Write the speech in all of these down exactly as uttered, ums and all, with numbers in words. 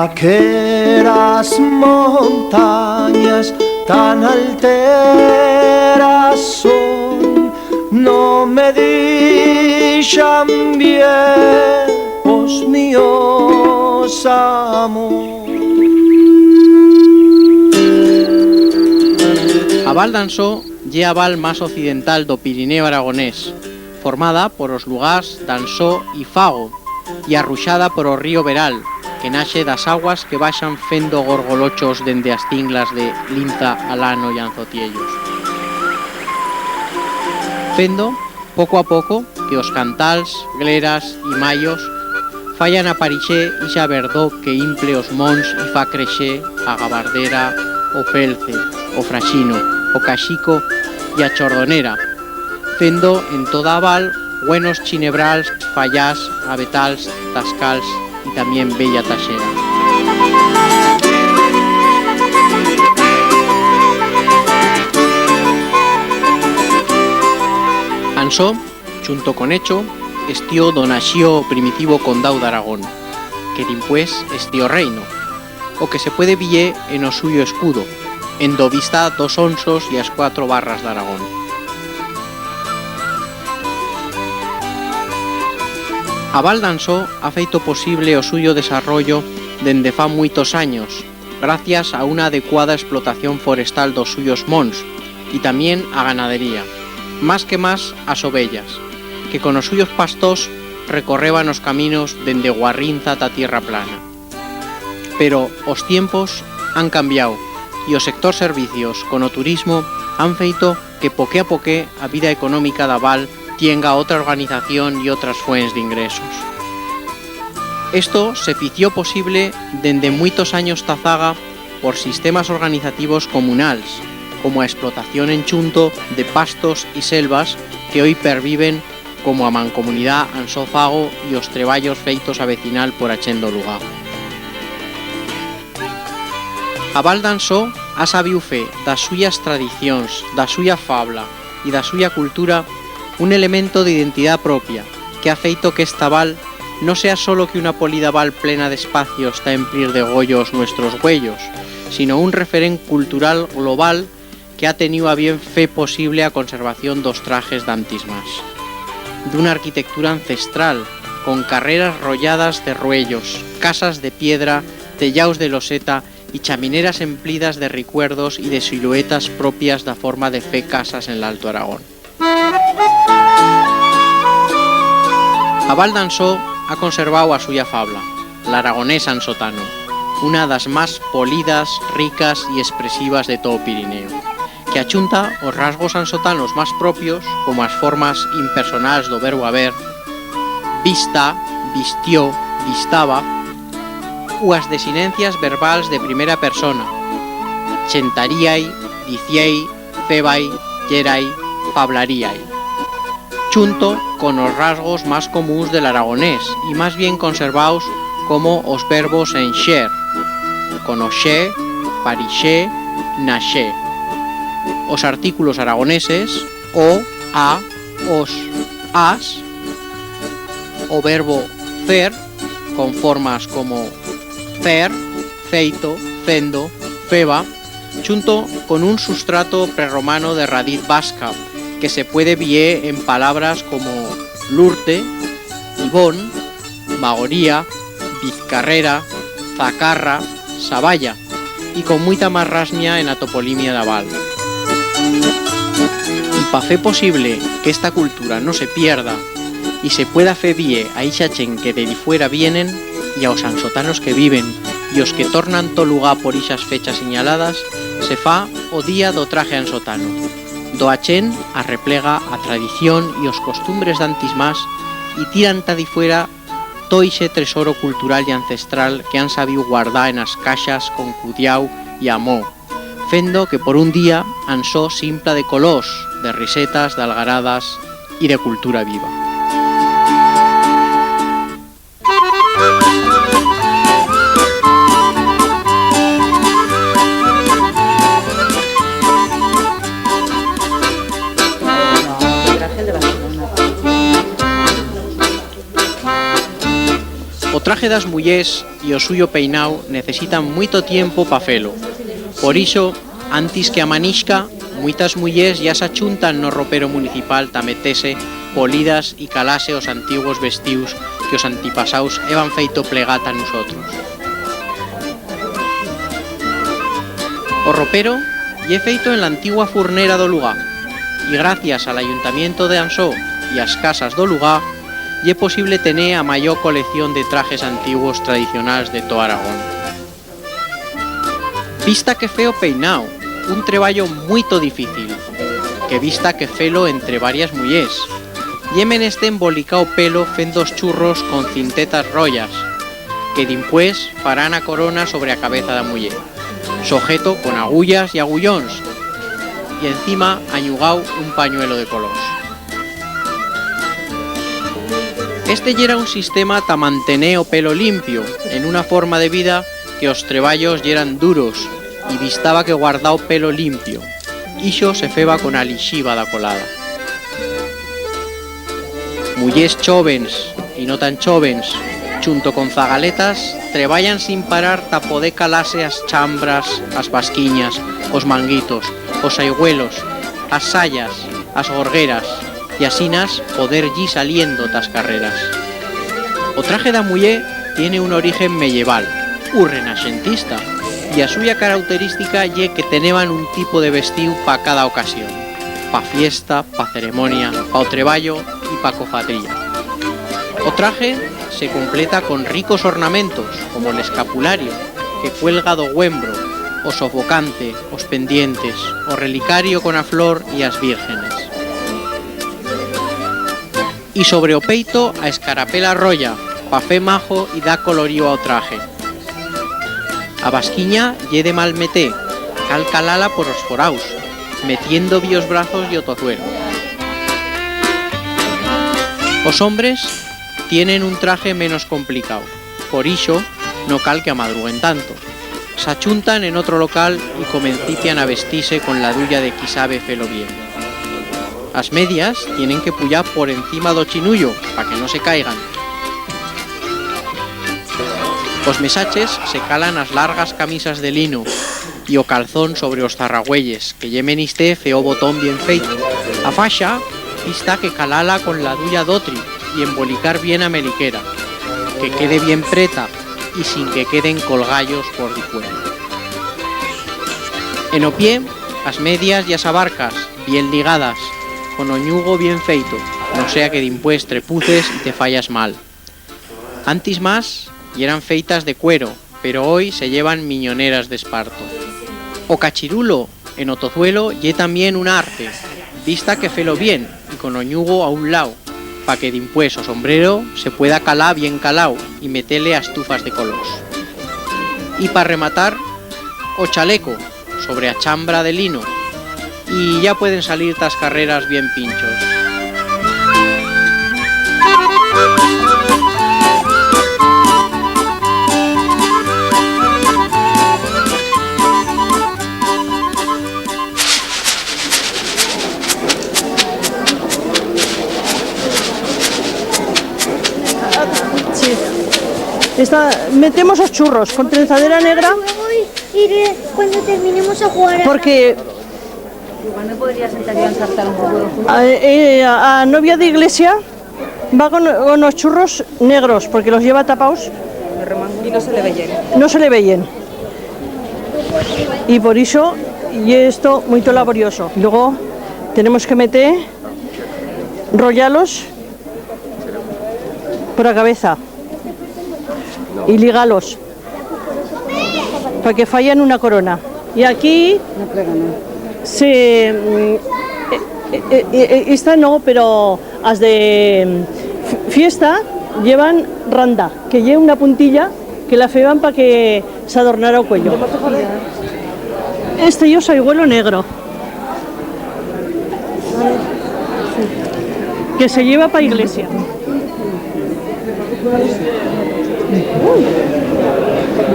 Aqueras montanyas tan alteras son, no me dixan bien os míos amors. A Val d'Ansó ye a val mas occidental d'o Pirineo aragonés, formada por os lugars d'Ansó y Fago, y arruixada por o río Veral, que naxe d'as aguas que baixan fendo gorgolochos dende as cinglas de Linza, Alano y Anzotiellos. Fendo, poco a poco, que os cantals, gleras y mayos fayan aparixer ixa verdor que imple os monts y fa creixer a gabardera, o felce, o fraixino, o caxico y a chordonera, fendo en toda a val güenos chinebrals, fallars, abetals, tascals y tamién bella taixera. Ansó, chunto con Echo, estió do naxió o primitivo Condau d'Aragón, que dimpués estió reino, o que se puede viyer en o suyo escudo, en do bi'stá dos onsos y as cuatro barras d'Aragón. A Val d'Ansó ha feito posible o suyo desarrollo dende fa muitos anyos, gracias a una adecuada explotación forestal d'os suyos monts y tamién a ganadería, mas que mas as ovellas, que con os suyos pastors recorreban os caminos dende Guarrinza ta Tierra Plana. Pero os tiempos han cambiau y o sector servicios con o turismo han feito que poqué a poqué a vida economica d'a val tienga otra organización y otras fuents d'ingresos. Esto se fició posible dende muitos anyos ta zaga por sistemas organizativos comunals, como a explotación en chunto de pastos y selvas que hoi perviven como a Mancomunidat Ansó Fago y os treballos feitos a vecinal por a chent d'o lugar. A Val d'Ansó ha sabiu fer d'as suyas tradicions, d'a suya fabla y d'a suya cultura un elemento d'identidat propia que ha feito que esta val no sea solo que una polida val plena d'espacios ta emplir de goyo os nuestros güellos, sino un referent cultural global que ha teniu a bien fer posible a conservación d'os trajes d'antis mas. D'una arquitectura ancestral, con carreras rolladas de ruellos, casas de piedra, tellaus de loseta y chamineras emplidas de ricuerdos y de siluetas propias d'a forma de fer casas en l'Alto Aragón. A Val d'Ansó ha conservau a suya fabla, l'aragonés ansotano, una d'as mas polidas, ricas y expresivas de tot o Pirineo, que achunta os rasgos ansotanos mas propios, como as formas impersonals d'o verbo haber, vista, vistió, vistaba, u as desinencias verbals de primera persona, chentaríai, diciei, febai, yerai, fablaríai, chunto con os rasgos mas comuns de l'aragonés y mas bien conservaus, como os verbos en xer, conoxer, parixer, naxer, os artículos aragoneses, o, a, os, as, o verbo fer, con formas como fer, feito, fendo, feba, chunto con un sustrato prerromano de radiz vasca, que se puede vier en palabras como lurte, ibón, magoría, bizcarrera, zacarra, saballa, y con muita mas rasmia en a toponimia d'a val. Y pa fer posible que esta cultura no se pierda y se pueda fer vier a ixa chent que de difuera vienen y a os ansotanos que viven y os que tornan t'o lugar por ixas fechas sinyaladas, se fa o Día d'o Traje Ansotano, do a chent arreplega a tradición y os costumbres d'antis mas y tiran ta difuera tot ixe tresoro cultural y ancestral que han sabiu guardar en as caixas con cudiau y amor, fendo que por un día Ansó s'impla de colors, de risetas, d'algaradas y de cultura viva. O traje d'as mullers y o suyo peinau necesitan muito tiempo pa fer-lo. Por ixo, antis que amanixca, muitas mullers ya s'achuntan n'o ropero municipal ta meter-se polidas y calar-se os antiguos vestius que os antipasaus heban feito plegar ta nusotros. O ropero ye feito en l'antigua furnera d'o lugar, y gracias a l'Ayuntamiento d'Ansó y as casas d'o lugar, ye posible tener a mayor colección de trajes antiguos tradicionals de tot Aragón. Bi'stá que fer o peinau, un treballo muito dificil, que bi'stá que fer-lo entre varias mullers. Ye menester embolicar o pelo fendo os churros con cintetas royas, que dimpués farán a corona sobre a cabeza d'a muller, sojeto con agullas y agullons, y encima anyugau un panyuelo de colors. Este yera un sistema ta mantener o pelo limpio, en una forma de vida que os treballos yeran duros y bi'staba que guardar o pelo limpio. Ixo se feba con a lixiva d'a colada. Mullers chóvens y no tan chóvens, chunto con zagaletas, treballan sin parar ta poder calar-se as chambras, as basquinyas, os manguitos, os saigüelos, as sayas, as gorgueras, y asinas poder ir saliendo t'as carreras. O traje d'a muller tiene un origen meyeval u renaixentista, y a suya carauterística ye que teneban un tipo de vestiu pa cada ocasión, pa fiesta, pa ceremonia, pa o treballo y pa cofadría. O traje se completa con ricos ornamentos, como l'escapulario, que cuelga d'o güembro, o sofocante, os pendientes, o relicario con a flor y as vírgenes. Y sobre o peito a escarapela roya, pa fer majo y dar colorío a o traje. A basquinya ye de mal meter, cal calar-la por os foraus, metiendo-bi os brazos y o tozuelo. Os hombres tienen un traje menos complicau, por ixo no cal que amadruguen tanto. S'achuntan en otro local y comencipian a vestir-se con la duya de qui sabe fer-lo bien. As medias tienen que puyar por encima d'o chinullo, pa que no se caigan. Os mesaches se calan as largas camisas de lino y o calzón sobre os zarragüelles, que ye menister fer o botón bien feito. A faixa bi'stá que calar-la con la duya d'otri y embolicar bien a meliquera, que quede bien preta y sin que queden colgallos por difuera. En o pie, as medias y as abarcas, bien ligadas, con o nyugo bien feito, no sea que dimpués trepuces y te fayas mal. Antis mas yeran feitas de cuero, pero hoi se llevan minyoneras d'esparto. O cachirulo en o tozuelo ye tamién una arte, bi'stá que fer-lo bien y con o nyugo a un lau, pa que dimpués o sombrero se pueda calar bien calau y meter-le as tufas de colors. Y pa rematar, o chaleco sobre a chambra de lino, y ya pueden salir t'as carreras bien pinchos. Sí. Esta, metemos os churros con trenzadera negra. Y luego, y, y de-, cuando terminemos a jugar a... Porque igual me podría sentar yo a ensartar un poco. A, eh, a novia de iglesia va con, con os churros negros, porque los lleva tapaus. Y no se le veyen. No se le veyen. Y por ixo ye esto muito laborioso. Luego tenemos que meter, rollar-los por a cabeza y ligar-los pa que fayan una corona. Y aquí se, mm, eh, eh, eh, eh, esta no, pero as de, mm, f-, fiesta llevan randa, que ye una puntilla que la feban pa que s'adornara o cuello. Este ye o saigüelo negro, que se lleva pa iglesia.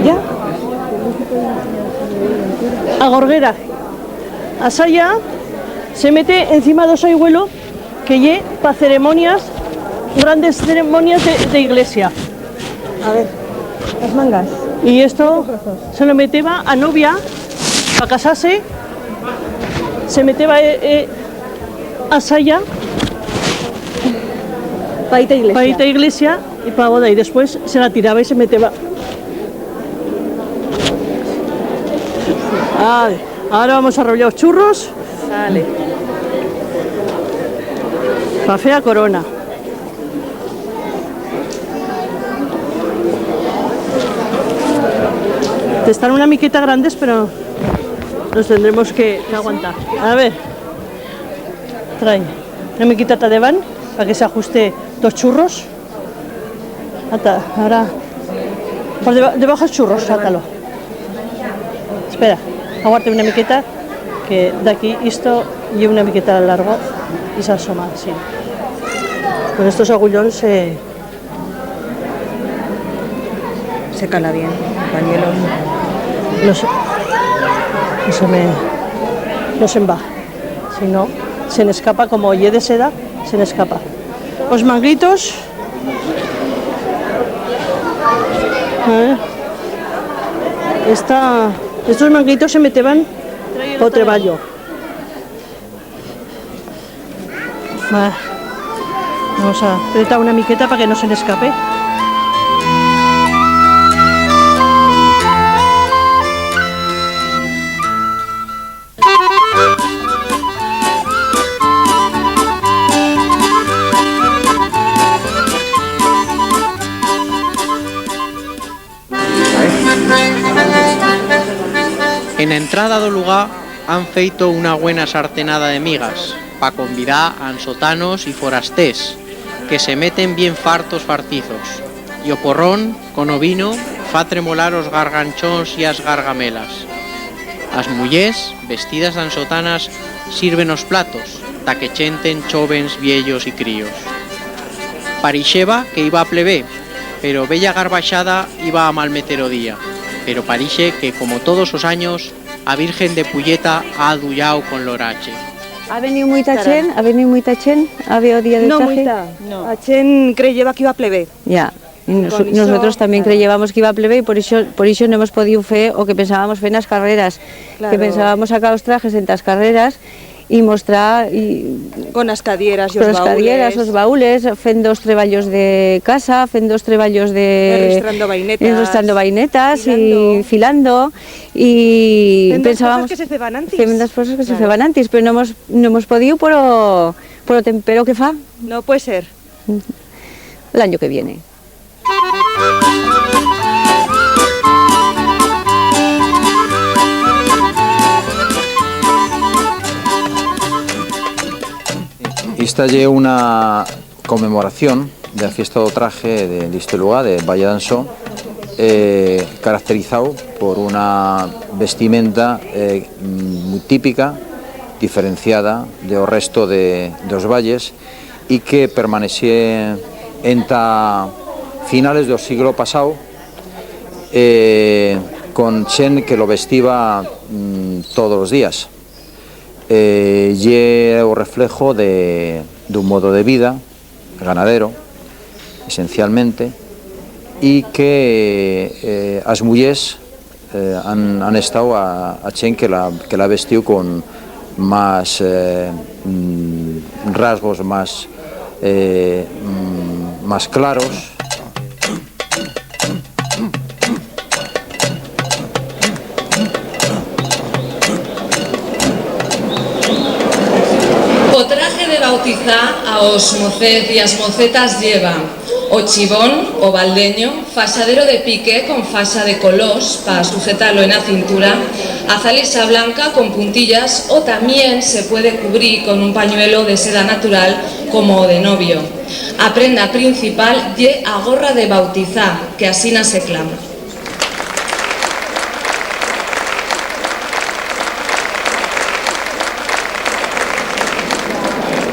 Ya. A gorguera. A saya se mete encima d'o saigüelo, que ye pa ceremonias, grandes ceremonias de, de iglesia. A ver, las mangas. Y esto se lo meteba a novia pa casar-se, se meteba, eh, eh, a saya pa ir ta iglesia. Pa ir ta iglesia y pa boda, y después se la tiraba y se meteba. Vale, ahora vamos a rollar os churros. Vale. Pa fer a corona. Están una miqueta grandes, pero nos tendremos que, que aguantar. A ver, trae una miqueta ta debant pa que s'ajuste los churros. Ata, ahora, por deba-, debajo los churros, sátalo. Espera, aguarte una miqueta, que d'aquí isto ye una miqueta largo y s'asoma, sí. Con estos agullons se, se cala bien el pañuelo. No se, no se me, no se'n va. Si no, se'n escapa, como ye de seda, se'n escapa. Os manguitos. A ver. Esta, estos manguitos se meteban pa o treballo. Va. Vamos a apretar una miqueta pa que no se'n escape. En a entrada d'o lugar han feito una buena sartenada de migas pa convidar a ansotanos y forasters, que se meten bien fartos fartizos, y o porrón, con o vino, fa tremolar os garganchons y as gargamelas. As mullers, vestidas d'ansotanas, sirven os platos, ta que chenten chóvens, viellos y críos. Parixeba que iba a plever, pero bella garbaixada iba a malmeter o día, pero parixe que, como todos os anyos, a Virgen de Puyeta ha aduyau con l'orache. Ha veniu muita chent, ha veniu muita chent a ver o día de traje? No muita. No. A chent creyeba que iba a plever. Ya. Y nos-, nosotros también creyebamos que iba a plever y por ixo, por ixo no hemos podiu fer o que pensábamos fer en as carreras, que pensábamos sacar os trajes en tas carreras y mostrar y con as cadieras y os baúles, fendo os treballos de casa, fendo os treballos de... Enristrando vainetas. Enristrando vainetas y filando. Y pensábamos... Fendo as cosas que se feban antis. Fendo as cosas que se feban antis, pero no hemos, no hemos podiu por o, por o tempero que fa. No puede ser. L'anyo que viene. Esta ye una conmemoración de la fiesta d'o traje de, d'iste lugar, de Valle d'Ansó, eh, caracterizau por una vestimenta, eh, muy típica, diferenciada de o resto de, d'os valles, y que permanecié enta finales d'o siglo pasau, eh, con chent que lo vestiba, mm, todos os días. Eh, ye o reflejo de, d'un modo de vida ganadero, esencialmente, y que, eh, as mullers eh, han, han estau a, a chent que la, que la vestiu con mas, eh, mm, rasgos mas, eh, mm, mas claros. O traje de bautizar a os mocez y as mocetas lleva o chibón, o baldeño, faixadero de pique con faixa de colors pa sujetar-lo en a cintura, azalixa blanca con puntillas, o tamién se puede cubrir con un panyuelo de seda natural como o de novio. A prenda principal ye a gorra de bautizar, que asina se clama.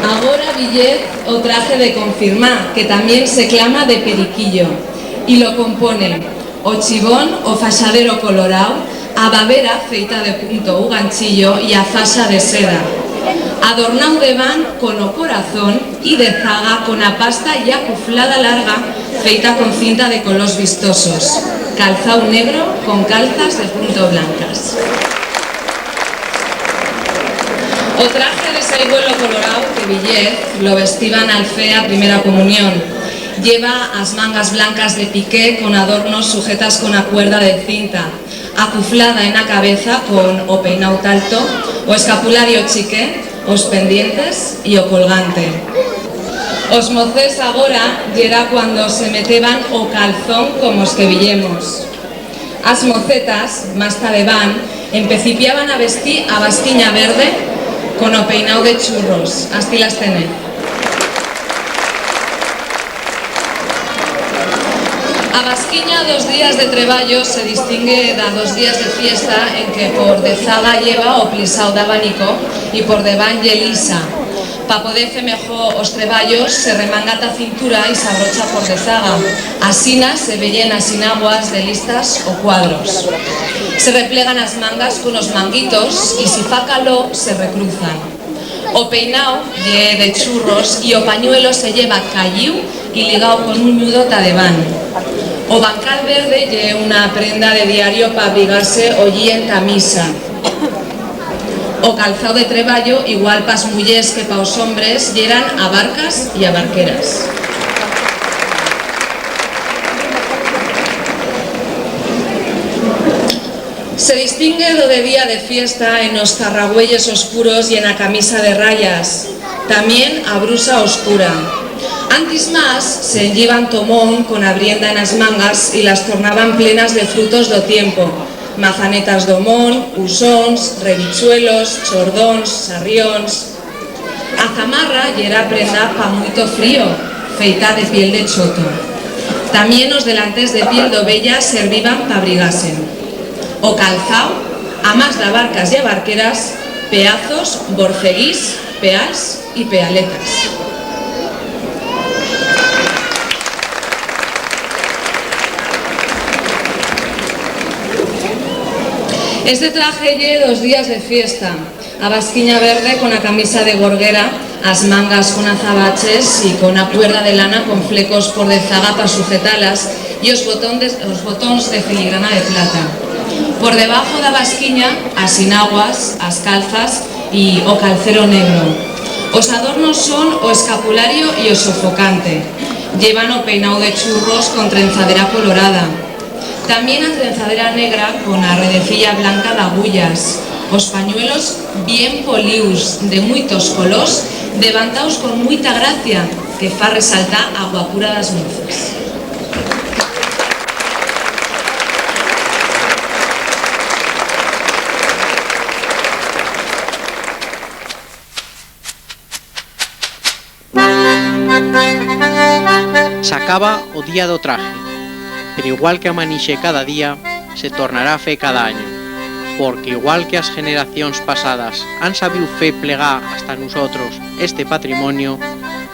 Agora viyez o traje de confirmar, que tamién se clama de periquillo, y lo componen o chibón, o faixadero colorau, a babera feita de punto u ganchillo y a faixa de seda. Adornau de bant con o corazón y de zaga con a pasta y a cuflada larga feita con cinta de colors vistosos, calzau negro con calzas de punto blancas. O traje de saibuelo colorau que billez lo vestiban al fer a primera comunión. Lleva as mangas blancas de piqué con adornos sujetas con a cuerda de cinta, acuflada en a cabeza con o peinau talto, o escapulario chiquet, os pendientes y o colgante. Os mocets agora yera cuando se meteban o calzón como os que viyemos. As mocetas, mas ta debant, empecipiaban a vestir a basquinya verde con o peinau de churros, astí las tenez. A basquinya d'os días de treballo se distingue d'a d'os días de fiesta en que por dezaga lleva o plisau d'abanico y por debant ye lisa. Pa poder fer mejor os treballos se remanga ta cintura y s'abrocha por dezaga. Asina se veyen as inaguas de listas o cuadros. Se replegan as mangas con os manguitos y si fa calor se recruzan. O peinau ye de churros y o panyuelo se lleva calliu y ligau con un nyudo ta debant. O bancal verde ye una prenda de diario pa abrigar-se o ir enta misa. O calzau de treballo, igual pas mullers que pa os hombres, yeran abarcas y abarqueras. Se distingue d'o de día de fiesta en os zarragüelles oscuros y en a camisa de rayas, tamién a brusa oscura. Antis mas se'n yiban t'o mont con a brienda en as mangas y las tornaban plenas de frutos d'o tiempo, mazanetas d'o mont, usons, revichuelos, chordons, sarrions. A zamarra yera prenda pa muito frío, feita de piel de choto. Tamién os delanters de piel d'ovella serviban pa abrigar-se. O calzau, a mas d'abarcas y abarqueras, peazos, borceguís, peals y pealetas. Este traje ye d'os días de fiesta. A basquinya verde con a camisa de gorguera, as mangas con azabaches y con a cuerda de lana con flecos por dezaga pa sujetar-las y os botón de, os botons de filigrana de plata. Por debajo d'a basquinya, as inaguas, as calzas y o calcero negro. Os adornos son o escapulario y o sofocante. Llevan o peinau de churros con trenzadera colorada. Tamién a trenzadera negra con a redecilla blanca d'agullas, os panyuelos bien polius, de muitos colors, levantaus con muita gracia, que fa resaltar a guapura d'as mozas. S'acaba o día d'o traje, pero igual que amanixe cada día, se tornará a fer cada anyo, porque igual que as generacions pasadas han sabiu fer plegar hasta nusotros este patrimonio,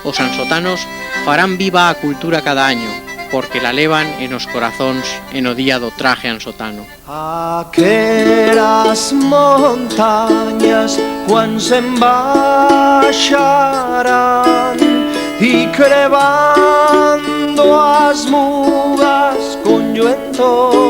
os ansotanos farán viva a cultura cada anyo, porque la levan en os corazons en o día d'o traje ansotano. Aqueras montanyas cuan se'n baixarán y crebando as mudas con lluentor